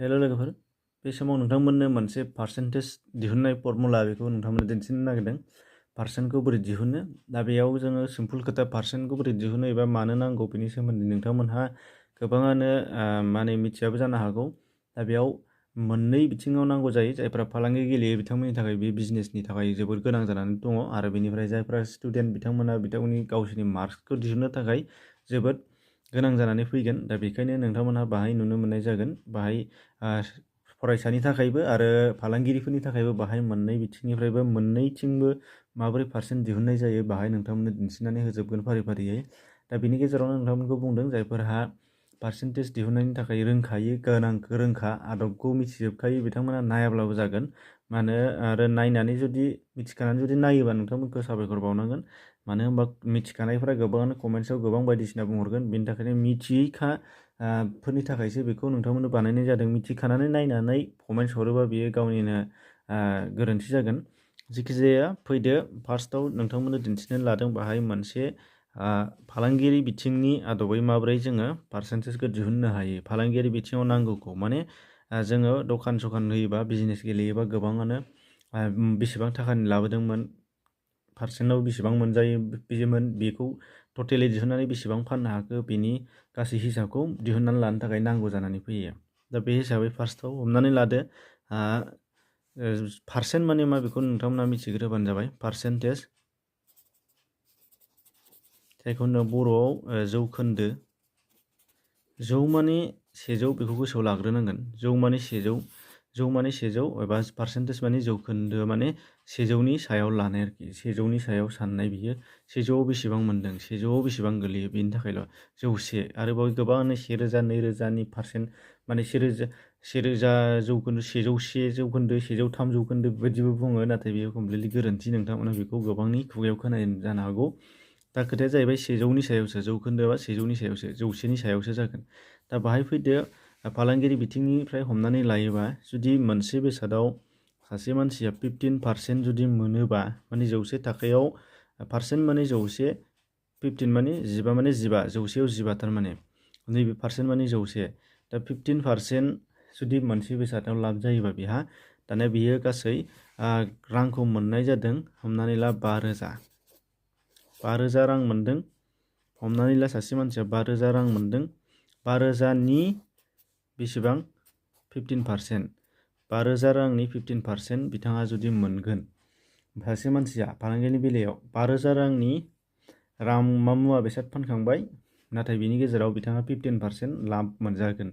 हेल' लोगोफोर, बे समाव नोंथांमोननो मोनसे पार्सेन्टेज दिहुननाय फर्मुला बेखौ नोंथांमोननो दिन्थिनो नागिरदों। पार्सेन्टखौ बोरै दिहुनो, दा बेयाव जोङो सिम्पल खोथा पार्सेन्टखौ बोरै दिहुनो एबा मानो नांगौ बेनि सोमोन्दै नोंथांमोनहा गोबाङानो माने मिथियाबो जानो हागौ। दा बेयाव मोननै बिथिङाव नांगौ जायो। जायफ्रा फालांगि गेलेयो बिथांमोननि थाखाय बे बिजनेसनि थाखाय जोबोद गोनां जानानै दङ, आरो बेनिफ्राय जायफ्रा स्टुडेन्ट बिथांमोननि गावसोरनि मार्कसखौ दिहुननो थाखाय जोबोद गोनां जानानै फैगोन। दा बेखायनो नोंथांमोनहा बाहाय नुनो मोननाय जागोन। बाहाय फरायसानि थाखायबो आरो फालांगिरिफोरनि थाखायबो बाहाय मोननै बिथिंनिफ्रायबो मोननैथिंबो माबोरै पार्सेन्ट दिहुननाय जायो बाहाय नोंथांमोननो दिन्थिनानै होजोबगोन फारि फारियै। दा बेनि गेजेरावनो नोंथांमोनखौ बुंदों जायफोरहा पार्सेन्टेज दिहुननायनि थाखाय रोंखा आदबखौ मिथिजोबखायो बिथांमोना नायाब्लाबो जागोन। मानो आरो नायनानै जुदि मिथिखानानै जुदि नायोबा नोंथांमोनखौ साबायखर बावनांगोन। मानो होनबा मिथिखानायफ्रा गोबाङानो कमेन्ट्सआव गोबां बायदिसिना बुंहरगोन। बेनि थाखायनो मिथियैखा फोरनि थाखायसो बेखौ नोंथांमोननो बानायनाय जादों। मिथिखानानै नायनानै कमेन्ट्स हरोबा बियो गावनिनो गोरोन्थि जागोन। जिखिजाया फैदो, फार्स्टआव नोंथांमोननो दिन्थिनो लादों बाहाय मोनसे फालांगियारि बिथिंनि आदबै माबोरै जोङो पार्सेन्टेजखौ दिहुननो हायो। फालांगियारि बिथिङाव नांगौखौ माने जोङो दखान होयोबा बिजनेस गेलेयोबा गोबाङानो बेसेबां थाखानि लाबोदोंमोन, पार्सेन्टआव बेसेबां मोनजायोमोन, बेखौ टटेलि दिहुननानै बेसेबां फाननो हाखो बेनि गासै हिसाबखौ दिहुननानै लानो थाखाय नांगौ जानानै फैयो। दा बे हिसाबै फार्स्टआव हमनानै लादो पार्सेन्ट माने मा बेखौ नोंथांमोना मिथिग्रोबानो जाबाय। पार्सेन्टेज, जायखौ होनो बर'आव जौखोन्दो। जौ माने 100 बेखौ गोसोआव लाग्रोनांगोन। जौ माने 100 एबा पार्सेन्टेज माने जौखोन्दो माने 100नि सायाव लानाय आरोखि। 100नि सायाव साननाय बियो 100आव बेसेबां मोनदों, 100आव बेसेबां गोलैयो बेनि थाखायल'। 100 आरोबाव गोबाङानो 1000, 2000नि पार्सेन्ट माने 1000 जौखोन्दो, 101 जौखोन्दो, 103 जौखोन्दो बेबायदिबो बुङो। नाथाय बेयो कमप्लिटलि गोरोन्थि। नोंथांमोना बेखौ गोबांनि खुगायाव खोनायो जानो हागौ। दा खोथाया जाहैबाय 100नि सायावसो, जौखोन्दोआ 100नि सायावसो, 100नि सायावसो जागोन। दा बाहाय फैदो, फालांगियारि बिथिंनिफ्राय हमनानै लायोबा जुदि मोनसे बेसादाव सासे मानसिया 15% जुदि मोनोबा, माने 100 थाखायाव पार्सेन्ट माने 100, 15 माने 15 माने 15, 100आव 15 थारमाने नैबे पार्सेन्ट माने 100। दा 15% जुदि मोनसे बेसादाव लाब जायोबा बेहा, दानिया बियो गासै रांखौ मोननाय जादों। हमनानै ला 5000 रां मोनदों। हमनानै ला सासे मानसिया 5000 रां मोनदों। 5000नि बेसेबां 15%, 5000 रांनि 15% बिथाङा जुदि मोनगोन। सासे मानसिया फालांगिनि बेलायाव 5000 रांनि मा मुवा बेसाद फानखांबाय, नाथाय बिनि गेजेराव बिथाङा 15% लाब मोनजागोन।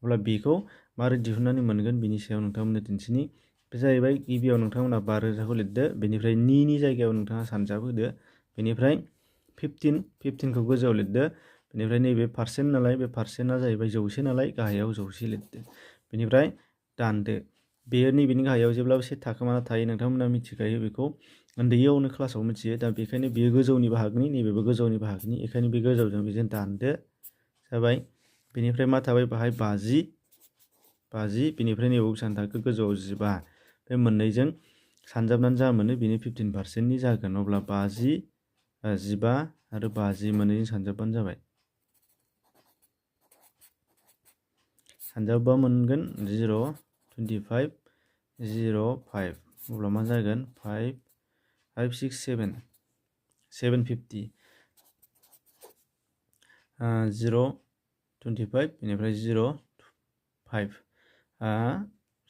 अब्ला बेखौ मारै दिहुननानै मोनगोन बिनि सायाव नोंथांमोननो दिन्थिनि। बे जाहैबाय गिबियाव नोंथांमोना 5000खौ लिरदो, बेनिफ्राय 2नि जायगायाव नोंथाङा सानजाब होदो, बेनिफ्राय 15खौ गोजौआव लिरदो, बेनिफ्राय नैबे पार्सेन्ट नालाय बे पार्सेन्टआ जाहैबाय 100 नालाय गाहायाव 100 लिरदो, बेनिफ्राय दानदो। बेयो नैबेनि गाहायाव जेब्लाबो से थाखोमाना थायो। नोंथांमोना मिथिखायो बेखौ, उन्दैयावनो क्लासाव मिथियो। दा बेखायनो बेयो गोजौनि बाहागोनि, नैबेबो गोजौनि बाहागोनि, बेखायनो बे गोजौजों बेजों दानदो जाबाय। बेनिफ्राय मा थाबाय बाहाय 50, बेनिफ्राय नैबेयाव बेसेबां थाखो गोजौआव 15। बे मोननैजों सानजाबनानै जा मोनो बेनो 15%नि जागोन। अब्ला 50, 15 आरो 50 मोननैजों सानजाबबानो जाबाय। सानजाबबा मोनगोन 0, 25, 0, 5। अब्ला मा जागोन 5, 6, 7, 750, 0, 25, बेनिफ्राय 0, 5,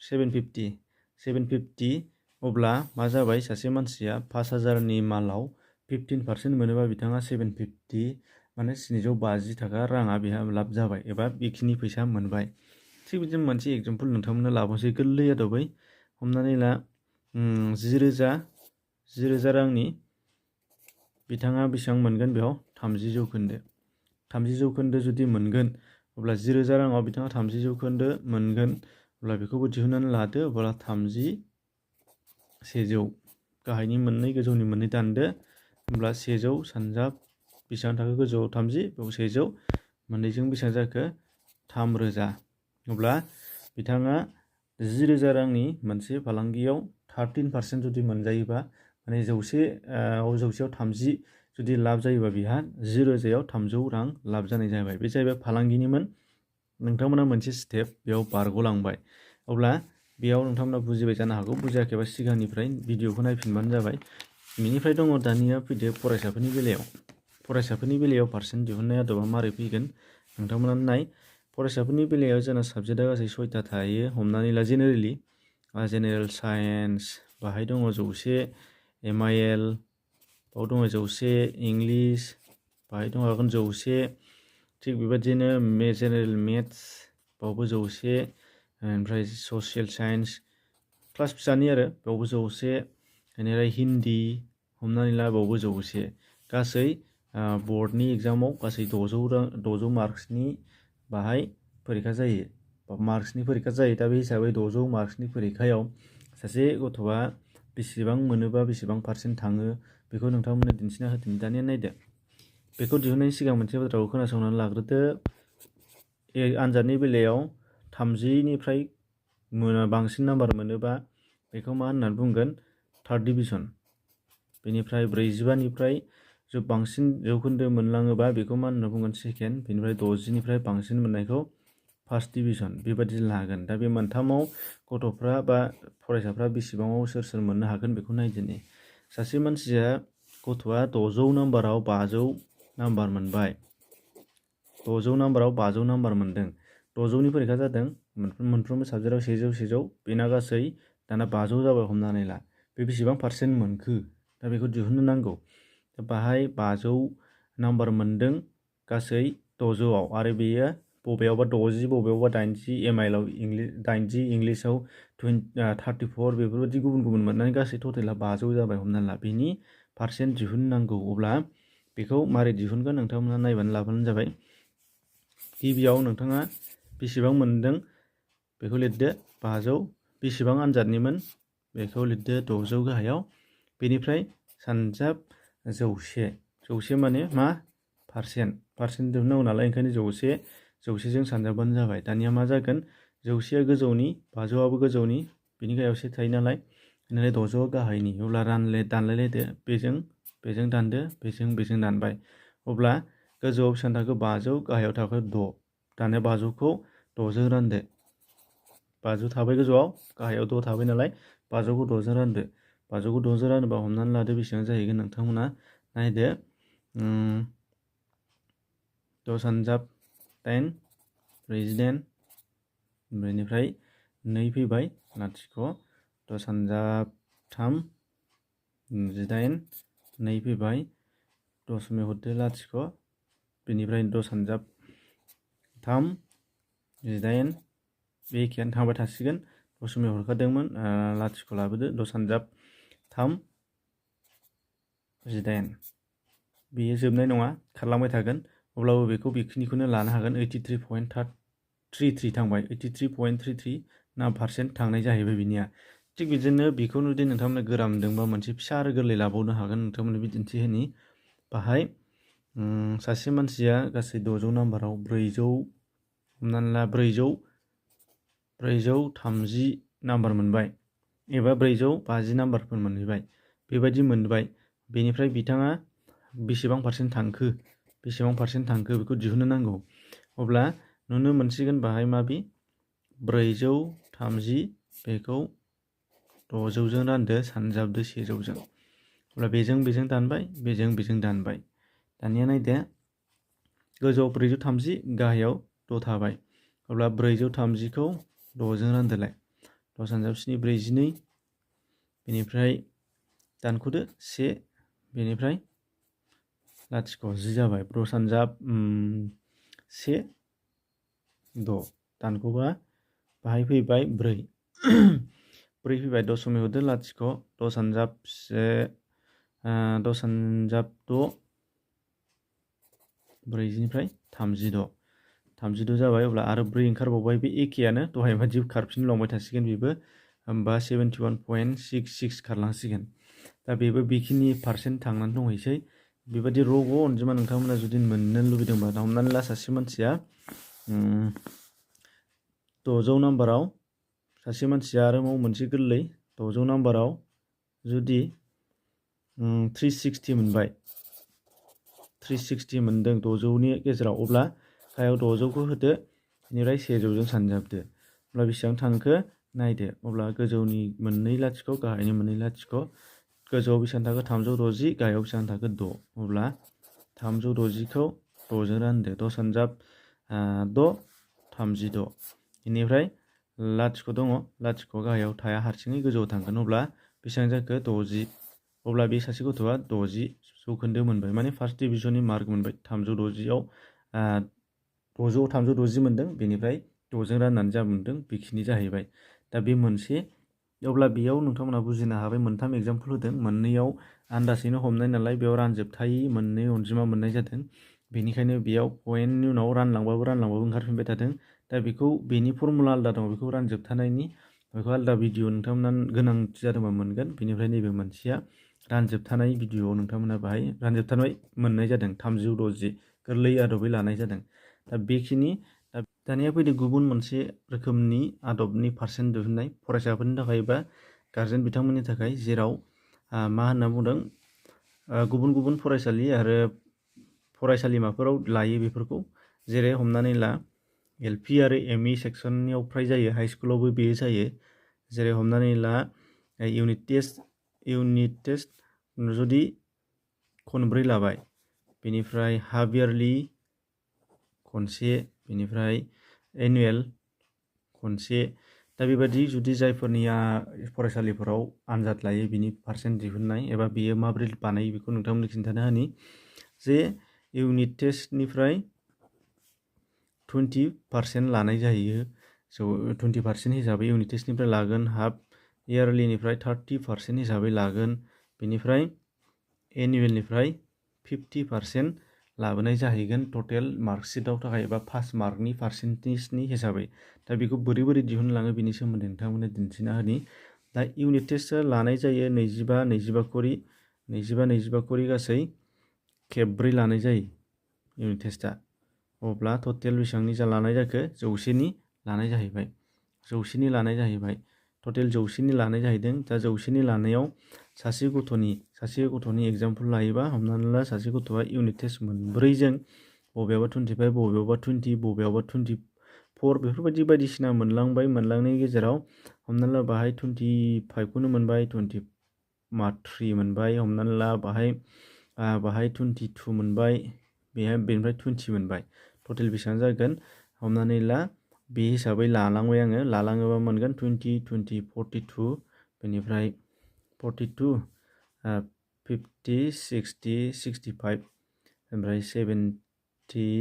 750। अब्ला मा जाबाय, सासे मानसिया 5000नि मालाव 15% मोनोबा बिथाङा 750 माने 750 थाखा राङा बेहा लाब जाबाय एबा बेखिनि फैसा मोनबाय। थिग बिदिनो मोनसे एग्जाम्पल नोंथांमोननो लाबावसै गोरलै आदबै। हमनानै ला 10,000 रांनि बिथाङा बेसेबां मोनगोन, बेयाव 30 जौखोन्दो। 30 जौखोन्दो जुदि मोनगोन, अब्ला 10,000 राङाव बिथाङा 30 जौखोन्दो मोनगोन। अब्ला बेखौबो दिहुननानै लादो। अब्ला 30, 100, गाहायनि मोननै गोजौनि मोननै दानदो। होमब्ला 100 सानजाब बेसेबां थाखो गोजौआव 30, बेयाव 100, मोननैजों बेसेबां जाखो 3000। अब्ला बिथाङा 10,000 रांनि मोनसे फालांगियाव 13% जुदि मोनजायोबा, माने 100आव 30 जुदि लाब जायोबा बेहा 10,000आव 300 रां लाब जानाय जाबाय। बे जाहैबाय फालांगिनिमोन। नोंथांमोना मोनसे स्टेप बेयाव बारग'लांबाय अब्ला बेयाव नोंथांमोना बुजिबाय जानो हागौ बुजियाखैबा सिगांनिफ्राय भिडिअखौ नायफिनबानो जाबाय बेनिफ्राय दङ दानिया फैदो फरायसाफोरनि बेलायाव पार्सेन्ट दिहुननाय आदबा मारै फैगोन नोंथांमोना नाय फरायसाफोरनि बेलायाव जोंना साबजेक्टआ गासै 6टा थायो हमनानै ला जेनेरेल साइन्स बाहाय दङ 100 MIL बाव दङ 100 इंलिश बाहाय दङ 100 थिग बेबायदिनो जेनेरेल मेथ्स बावबो 100 ओमफ्राय ससियेल साइन्स क्लास फिसानि आरो बावबो 100 बेनिफ्राय हिन्दी हमनानै ला बावबो 100 गासै बर्डनि एग्जामाव गासै 600 मार्क्सनि बाहाय फरिखा जायो मार्क्सनि फरिखा जायो दा बे हिसाबै 600 मार्क्सनि फरिखायाव सासे गथ'आ बेसेबां मोनोबा बेसेबां पार्सेन्ट थाङो बेखौ नोंथांमोननो दिन्थिना होदों दानिया नायदो बेखौ दिहुननायनि सिगां मोनसे बाथ्राखौ खोनासंनानै लाग्रोदो आनजादनि बेलायाव 30निफ्राय बांसिन नाम्बार मोनोबा बेखौ मा होननानै बुंगोन थार्ड डिभिजन बेनिफ्राय 45निफ्राय बांसिन जौखोन्दो मोनलाङोबा बेखौ मा होनना बुंगोन सेकेन्ड बेनिफ्राय 60निफ्राय बांसिन मोननायखौ फार्स्ट डिभिजन बेबायदि लागोन दा बे मोनथामाव गथ'फ्रा बा फरायसाफ्रा बेसेबाङाव सोर मोननो हागोन बेखौ नायदिनि सासे मानसिया गथ'आ 600 नाम्बाराव 500 नाम्बार मोनबाय 600 नाम्बाराव 500 नाम्बार मोनदों 600नि फरिखा जादों मोनफ्रोमबो साबजेक्टआव 100 बेना गासै दाना 500 जाबाय हमनानै ला बे बेसेबां पार्सेन्ट मोनखो दा बेखौ दिहुननो नांगौ बाहाय 500 नाम्बार मोनदों गासै 600आव आरो बेयो बबेयावबा 60 बबेयावबा 80 MILआव 80 इंलिशआव 34 बेफोरबायदि गुबुन गुबुन मोननानै गासै टटेला 500 जाबाय हमनानै ला बेनि पार्सेन्ट दिहुननांगौ अब्ला बेखौ मारै दिहुनगोन नोंथांमोना नायबानो लाबानो जाबाय गिबियाव नोंथाङा बेसेबां मोनदों बेखौ लिरदो 500 बेसेबां आनजादनिमोन बेखौ लिरदो 600 गाहायाव बेनिफ्राय सानजाब 100 माने मा पार्सेन्ट दिहुननांगौ नालाय ओंखायनो 100जों सानजाबानो जाबाय दानिया मा जागोन 100आ गोजौनि 500आबो गोजौनि बिनि गाहायाव 1 थायो नालाय बेनिफ्राय 600आ गाहायनि अब्ला दानलायलायदो बेजों दानदो बेजों दानबाय अब्ला गोजौआव बेसेबां थाखो 500 गाहायाव थाखो 6 दानिया 500खौ 6जों रानदो 500 थाबाय गोजौआव गाहायाव 6 थाबाय नालाय 500खौ 6जों रानदो 500खौ 6जों रानोबा हमनानै लादो बेसेबां जाहैगोन नोंथांमोना नायदो 6 सानजाब 8 48 बेनिफ्राय 2 फैबाय लाथिख' 6 सानजाब 3 18 2 फैबाय दशमिक हरदो लाथिख' बेनिफ्राय 6 सानजाब 3 18 बे एखेयानो थांबाय थासिगोन दशमिक हरखादोंमोन लाथिख' लाबोदो 6 सानजाब 3 18 बेयो जोबनाय नङा खारलांबाय थागोन अब्लाबो बेखौ बेखिनिखौनो लानो हागोन 83.33 थांबाय 83.33 ना पार्सेन्ट थांनाय जाहैबाय बिनिया थिग बिदिनो बेखौनो जुदि नोंथांमोना गोरा मोनदोंबा मोनसे फिसा आरो गोरलै लाबावनो हागोन नोंथांमोननो बिदिन्थि होनि बाहाय सासे मानसिया गासै 600 नाम्बाराव 400 हमनानै ला 430 नाम्बार मोनबाय एबा 450 नाम्बारफोर मोनहैबाय बेबायदि मोनबाय बेनिफ्राय बिथाङा बेसेबां पार्सेन्ट थांखो बेखौ दिहुननो नांगौ अब्ला नुनो मोनसिगोन बाहाय माबि 430 बेखौ 600जों रानदो सानजाबदो 100जों अब्ला बेजों दानबाय बेजों दानबाय दानिया नायदो गोजौआव 430 गाहायाव 6 थाबाय अब्ला 430खौ 6जों रानदोलाय 6 सानजाब 7 42 बेनिफ्राय दानख'दो 1 बेनिफ्राय लाथिख' 10 जाबाय 6 सानजाब 1 6 दानख'बा बाहाय फैबाय 4 फैबाय दशमिक हरदो लाथिख' 6 सानजाब 6 40निफ्राय 36 जाबाय अब्ला आरो 4 ओंखारबावबाय बे एखेयानो दहाय बायदि खारफिनलांबाय थासिगोन बेबो होमबा 71.66 खारलांसिगोन दा बेबो बेखिनि पार्सेन्ट थांनानै दंहैसै बेबायदि रग' अनजिमा नोंथांमोना जुदि मोननो लुबैदोंबा हमनानै ला सासे मानसिया 600 नाम्बाराव सासे मानसिया आरो मोनसे गोरलै 600 नाम्बाराव जुदि 360 मोनबाय 360 मोनदों 600नि गेजेराव अब्ला गाहायाव 600खौ होदो बेनिफ्राय 100जों सानजाबदो अब्ला बेसेबां थांखो नायदो अब्ला गोजौनि मोननै लाथिख' गाहायनि मोननै लाथिख' गोजौआव बेसेबां थाखो 360 गाहायाव बेसेबां थाखो 6 अब्ला 360खौ 6जों रानदो 6 सानजाब 6 36 बेनिफ्राय लाथिख' दङ लाथिख' गाहायाव थाया हारसिङै गोजौआव थांगोन अब्ला बेसेबां जाखो 60 अब्ला बे सासे गथ'आ 60 जौखोन्दो मोनबाय माने फार्स्ट डिभिजननि मार्क मोनबाय 360आव 600 360 मोनदों बेनिफ्राय 6जों राननानै जा मोनदों बेखिनि जाहैबाय दा बे मोनसे अब्ला बेयाव नोंथांमोना बुजिनो हाबाय मोनथाम एग्जाम्पल होदों मोननैयाव आन्दाजैनो हमनाय नालाय बेयाव रानजोबथायै मोननै अनजिमा मोननाय जादों बेनिखायनो बेयाव पइन्टनि उनाव रानलांबाबो ओंखारफिनबाय थादों दा बेखौ बेनि फर्मुला आलादा दङ बेखौ रानजोबथानायनि बेखौ आलादा भिडिअ नोंथांमोना गोनांथि जादोंबा मोनगोन बेनिफ्राय नैबे मोनसेया रानजोबथानाय भिडिअआव नोंथांमोना बाहाय रानजोबथानाय मोननाय जादों 360 गोरलै आदबै लानाय जादों दा बेखिनि दानिया फैदो गुबुन मोनसे रोखोमनि आदबनि पार्सेन्ट दिहुननाय फरायसाफोरनि थाखाय बा गार्जेन बिथांमोननि थाखाय जेराव मा होनना बुंदों गुबुन गुबुन फरायसालि आरो फरायसालिमाफोराव लायो बेफोरखौ जेरै हमनानै ला एलपि आरो एमइ सेक्सननियाव फ्राय जायो हाइ स्कुलावबो बेयो जायो जेरै हमनानै ला इउनिट टेस्ट जुदि खनब्रै लाबाय बेनिफ्राय हाफ इयारलि खनसे बेनिफ्राय एनुवेल खनसे दा बेबायदि जुदि जायफोरनिया फरायसालिफोराव आनजाद लायो बिनि पार्सेन्ट दिहुननाय एबा बियो माबोरै बानायो बेखौ नोंथांमोननो खिन्थानो होनि जे इउनिट टेस्टनिफ्राय 20% लानाय जायो स' 20% हिसाबै इउनिट टेस्टनिफ्राय लागोन हाफ इयारलिनिफ्राय 30% हिसाबै लागोन बेनिफ्राय एनुवेलनिफ्राय 50% लाबोनाय जाहैगोन टटेल मार्कशिटआव थाखाय एबा पास मार्कनि पार्सेन्टेजनि हिसाबै दा बेखौ बोरै दिहुनलाङो बेनि सोमोन्दै नोंथांमोननो दिन्थिना होनि दा इउनिट टेस्टआ लानाय जायो 25 खरि गासै खेबब्रै लानाय जायो इउनिट टेस्टआ अब्ला टटेल बेसेबांनि लानाय जाखो 100नि लानाय जाहैबाय 100नि लानाय जाहैबाय टटेल 100नि लानाय जाहैदों दा 100नि लानायाव सासे गथ'नि एग्जाम्पल लायोबा हमनानै ला सासे गथ'आ इउनिट टेस्ट मोनब्रैजों बबेयावबा 25 बबेयावबा 20 बबेयावबा 24 बेफोरबायदि बायदिसिना मोनलांनायनि गेजेराव हमनानै ला बाहाय 25खौनो मोनबाय 23 मोनबाय हमनानै ला बाहाय 22 मोनबाय बेनिफ्राय 20 मोनबाय टटेल बेसेबां जागोन हमनानै ला बे हिसाबै लालांबाय आङो लालाङोबा मोनगोन 20 20 42 बेनिफ्राय 42 50 60 65 ओमफ्राय 70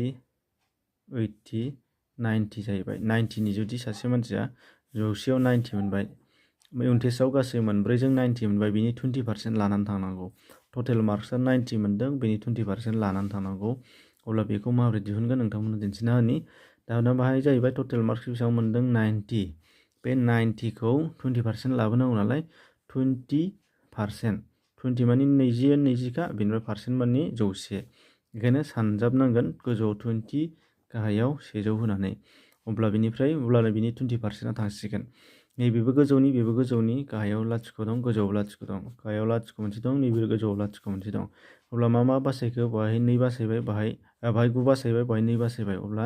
80 90 जाहैबाय 90नि जुदि सासे मानसिया 100आव 90 मोनबाय इउनिट टेस्टआव गासै मोनब्रैजों 90 मोनबाय बिनि 20% लानानै थांनांगौ टटेल मार्क्सआ 90 मोनदों बेनि 20% लानानै थांनांगौ अब्ला बेखौ माबोरै दिहुनगोन नोंथांमोननो दिन्थिना होनि दा बाहाय जाहैबाय टटेल मार्क्स बेसेबां मोनदों 90 बे 90खौ 20% लाबोनांगौ नालाय 20% 20 मानि 20खा बेनिफ्राय पार्सेन्ट मानि 100 बेखायनो सानजाबनांगोन गोजौआव 20 गाहायाव 100 होनानै अब्ला बिनि 20%आ थांसिगोन नैबेबो गोजौनि बेबो गोजौनि गाहायाव लाथिख' दं गोजौआव लाथिख' दं गाहायाव लाथिख' मोनसे दं नैबे गोजौआव लाथिख' मोनसे दं अब्ला मा बासायखो बाहाय 2 बासायबाय बाहाय 9 बासायबाय बाहाय 2 बासायबाय अब्ला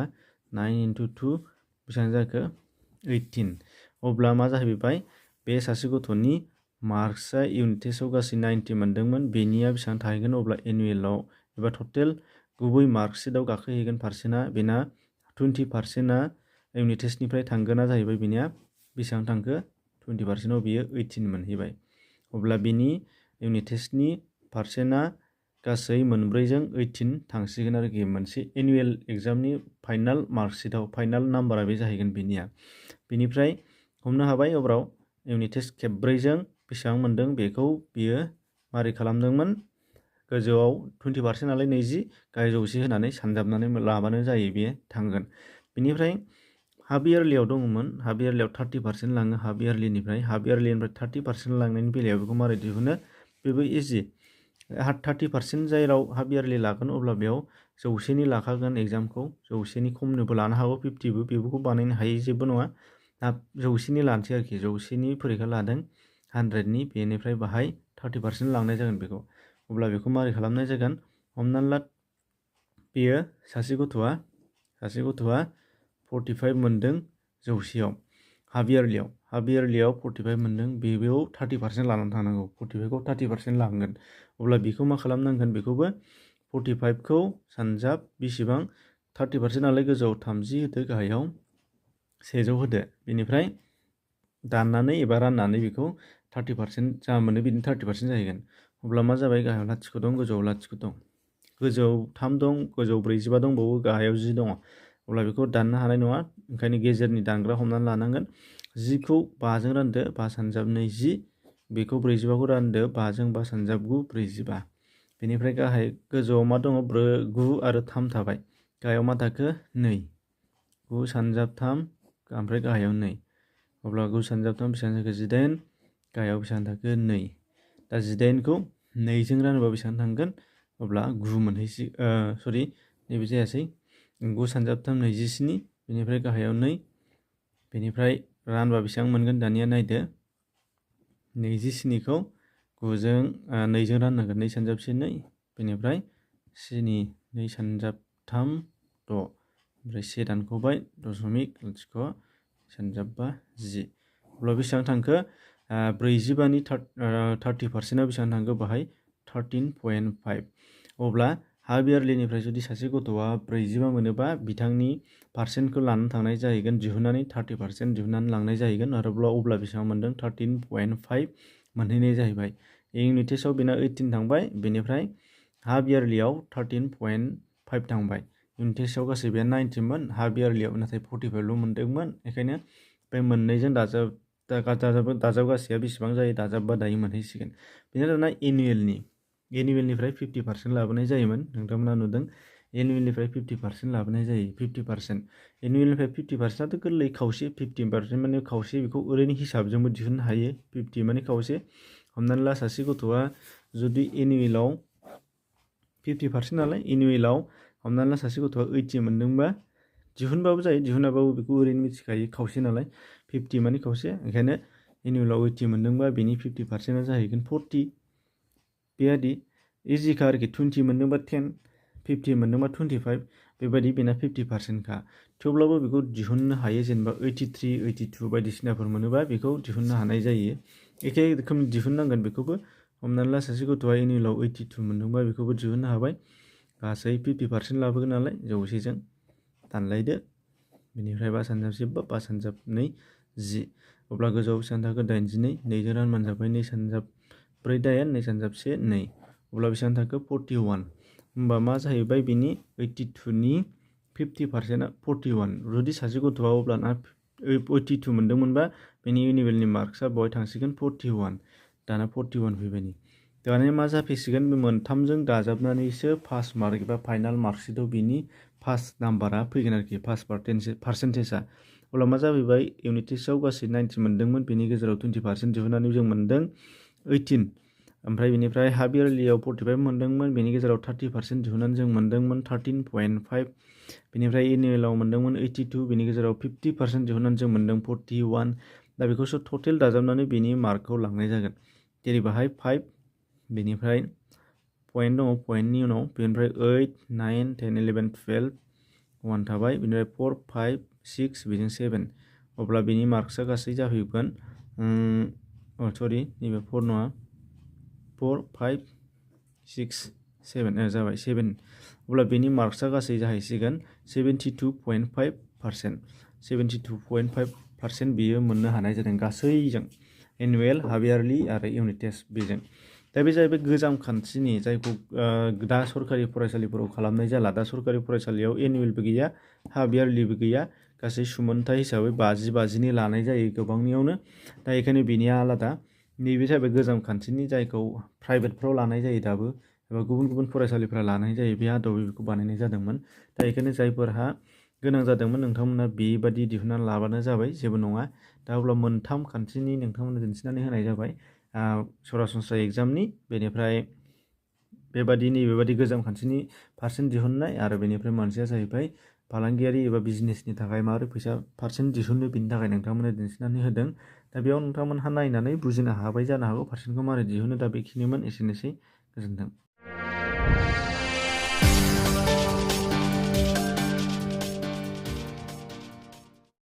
9 × 2 बेसेबां जाखो 18 अब्ला मा जाहैबाय बे सासे गथ'नि मार्क्सआ इउनिट टेस्टआव गासै 90 मोनदोंमोन बेनिया बेसेबां थाहैगोन अब्ला एनुवेलाव एबा टटेल गुबै मार्कशिटआव गाखोहैगोन पार्सेन्टआ बेना 20%आ इउनिट टेस्टनिफ्राय थांगोना जाहैबाय बेनिया बेसेबां थांखो 20%आव बियो 18 मोनहैबाय अब्ला बिनि इउनिट टेस्टनि पार्सेन्टआ गासै मोनब्रैजों 18 थांसिगोन आरोखि मोनसे एनुवेल एग्जामनि फाइनाल मार्कशिटआव फाइनाल नाम्बारा बे जाहैगोन बेनिफ्राय हमनो हाबाय अब्राव इउनिट टेस्ट खेबब्रैजों बेसेबां मोनदों बेखौ बियो मारै खालामदोंमोन गोजौआव 20% नालाय 20 गाहायाव 100 होनानै सानजाबनानै लाबानो जायो बेयो थांगोन बेनिफ्राय हाफ इयारलियाव दङमोन हाफ इयारलियाव 30% लाङो हाफ इयारलिनिफ्राय 30% लांनायनि बेलायाव बेखौ मारै दिहुनो बेबो इजि 30% जायराव हाफ इयारलि लागोन अब्ला बेयाव 100नि लाखागोन एग्जामखौ 100नि खमनोबो लानो हागौ 50बो बेफोरखौ बानायनो हायै जेबो नङा 100नि लानोसै आरोखि 100नि फरिखा लादों 100नि बेनिफ्राय बाहाय 30% लांनाय जागोन बेखौ अब्ला बेखौ मारै खालामनाय जागोन हमनानै ला बेयो सासे गथ'आ 45 मोनदों जौसेयाव हाफ इयारलियाव 45 मोनदों बेयाव 30% लानानै थांनांगौ 45 खौ 30% लांगोन अब्ला बेखौ मा खालामनांगोन बेखौबो 45 खौ सानजाब बेसेबां 30% नालाय गोजौआव 30 होदो गाहायाव 100 होदो बेनिफ्राय दाननानै एबा राननानै बेखौ 30% जा मोनो बिदिनो 30% जाहैगोन अब्ला मा जाबाय गाहायाव लाथिख' दं गोजौआव लाथिख' दं गोजौआव 3 दं गोजौआव 45 दंबावो गाहायाव 10 दङ अब्ला बेखौ दाननो हानाय नङा ओंखायनो गेजेरनि दानग्रा हमनानै लानांगोन 10 खौ 5 जों रानदो 5 सानजाब 20 बेखौ 45 खौ रानदो 5 जों 5 सानजाब 9 45 बेनिफ्राय गाहाय गोजौआव मा दङ 9 आरो 3 थाबाय गाहायाव मा थाखो 2 9 सानजाब 3 ओमफ्राय गाहायाव 2 अब्ला 9 सानजाब 3 बेसेबां जाखो 18 गाहायाव बेसेबां थाखो 2 दा 18 खौ 2 जों रानोबा बेसेबां थांगोन अब्ला 9 मोनहैसै सरि नैबे जायासै 9 सानजाब 3 27 बेनिफ्राय गाहायाव 2 बेनिफ्राय रानबा बेसेबां मोनगोन दानिया नायदो 27 खौ 9 जों 2 जों राननांगोन 2 सानजाब 1 2 बेनिफ्राय 2 सानजाब 3 6 ओमफ्राय 1 दानख'बाय दशमिक लाथिख' सानजाब 5 10 अब्ला बेसेबां थांखो 45 नि 30%आ बेसेबां थांखो बाहाय 13.5 अब्ला हाफ इयारलिनिफ्राय जुदि सासे गथ'आ 45 मोनोबा बिथांनि पार्सेन्टखौ लानानै थांनाय जाहैगोन दिहुननानै 30% दिहुननानै लांनाय जाहैगोन आरो अब्ला बेसेबां मोनदों 13.5 मोनहैनाय जाहैबाय इउनिट टेस्टआव बेना 18 थांबाय बेनिफ्राय हाफ इयारलियाव 13.5 थांबाय इउनिट टेस्टआव गासै बे 90 मोन हाफ इयारलियाव नाथाय 45 ल' मोनदोंमोन बेखायनो बे मोननैजों दाजाबगासेया बेसेबां जायो दाजाबबा दायो मोनहैसिगोन बेनिफ्राय दाना एनुवेलनिफ्राय 50% लाबोनाय जायोमोन नोंथांमोना नुदों एनुवेलनिफ्राय 50% लाबोनाय जायो 50% एनुवेलनिफ्राय 50%आथ' गोरलै खावसे 50% माने खावसे बेखौ ओरैनो हिसाबजोंबो दिहुननो हायो 50 माने खावसे हमनानै ला सासे गथ'आ जुदि एनुवेलाव 50% नालाय एनुवेलाव हमनानै ला सासे गथ'आ 80 मोनदोंबा दिहुनबाबो जायो दिहुनाबाबो बेखौ ओरैनो मिथिखायो खावसे नालाय 50 माने खावसे ओंखायनो एनुवेलाव 80 मोनदोंबा बेनि 50%आ जाहैगोन 40 बेबायदि इजिखा आरोखि 20 मोनदोंबा 10 50 मोनदोंबा 25 बेबायदि बेना 50%खा थेवब्लाबो बेखौ दिहुननो हायो जेनेबा 83 82 बायदिसिनाफोर मोनोबा बेखौ दिहुननो हानाय जायो एखे रोखोमनि दिहुननांगोन बेखौबो हमनानै ला सासे गथ'आ एनुवेलाव 82 मोनदोंबा बेखौबो दिहुननो हाबाय गासै 50% लाबोगोन नालाय जौसेजों दानलायदो बेनिफ्राय 5 सानजाब 10 5 सानजाब 2 10 अब्ला गोजौआव बेसेबां थाखो 82 2 जों रानबानो जाबाय 2 सानजाब 4 दाइन 2 सानजाब 1 2 अब्ला बेसेबां थाखो 41 होमबा मा जाहैबाय बिनि 82 नि 50%आ 41 जुदि सासे गथ'आ अब्लाना 82 मोनदोंमोनबा बेनि एनुवेलनि मार्कसआ बहाय थांसिगोन 41 दाना 41 फैबाय दाना मा जाफैसिगोन बे मोनथामजों दाजाबनानैसो पास मार्क एबा फाइनाल मार्कशीटआव बिनि पास नाम्बारा फैगोन आरोखि पास पार्सेन्टेजआ अब्ला मा जाफैबाय इउनिट टेस्टआव गासै 90 मोनदोंमोन बेनि गेजेराव 20% दिहुननानै जों मोनदों 18 ओमफ्राय बेनिफ्राय हाफ इयारलियाव 45 मोनदोंमोन बेनि गेजेराव 30% दिहुननानै जों मोनदोंमोन 13.5 बेनिफ्राय एनुवेलाव मोनदोंमोन 82 बेनि गेजेराव 50% दिहुननानै जों मोनदों 41 दा बेखौसो टटेल दाजाबनानै बेनि मार्कखौ लांनाय जागोन जेरै बाहाय 5 बेनिफ्राय पइन्ट दङ पइन्टनि उनाव बेनिफ्राय 8 9 10 11 12 1 थाबाय बेनिफ्राय 4 5 6 बेजों 7 अब्ला बेनि मार्कसआ गासै जाफैगोन सरि नैबे 4 नङा 4 5 6 7 जाबाय 7 अब्ला बेनि मार्कसआ गासै जाहैसिगोन 72.5% 72.5% बियो मोननो हानाय जादों गासैजों एनुवेल हाफ इयारलि आरो इउनिट टेस्ट बेजों दा बे जाहैबाय गोजाम खान्थिनि जायखौ दा सरकारि फरायसालिफोराव खालामनाय जाला दा सरकारि फरायसालियाव एनुवेलबो गैया हाफ इयारलिबो गैया गासै सुमोनथाइ हिसाबै 50-50नि लानाय जायो गोबांनियावनो दा बेखायनो बेनिया आलादा नैबे जाहैबाय गोजाम खान्थिनि जायखौ प्राइभेटफ्राव लानाय जायो दाबो एबा गुबुन गुबुन फरायसालिफ्रा लानाय जायो बे आदबै बेखौ बानायनाय जादोंमोन दा बेखायनो जायफोरहा गोनां जादोंमोन नोंथांमोना बेबादि दिहुननानै लाबानो जाबाय जेबो नङा दा अब्ला मोनथाम खान्थिनि नोंथांमोननो दिन्थिनानै होनाय जाबाय सरासनस्रा एग्जामनि बेनिफ्राय बेबादि गोजाम खान्थिनि पार्सेन्ट दिहुननाय आरो बेनिफ्राय मोनसेया जाहैबाय फालांगियारि एबा बिजनेसनि थाखाय माबोरै फैसा पार्सेन्ट दिहुनो बिनि थाखाय नोंथांमोननो दिन्थिनानै होदों दा बेयाव नोंथांमोनहा नायनानै बुजिनो हाबाय जानो हागौ पार्सेन्टखौ माबोरै दिहुनो दा बेखिनिमोन एसेनोसै गोजोन्थों।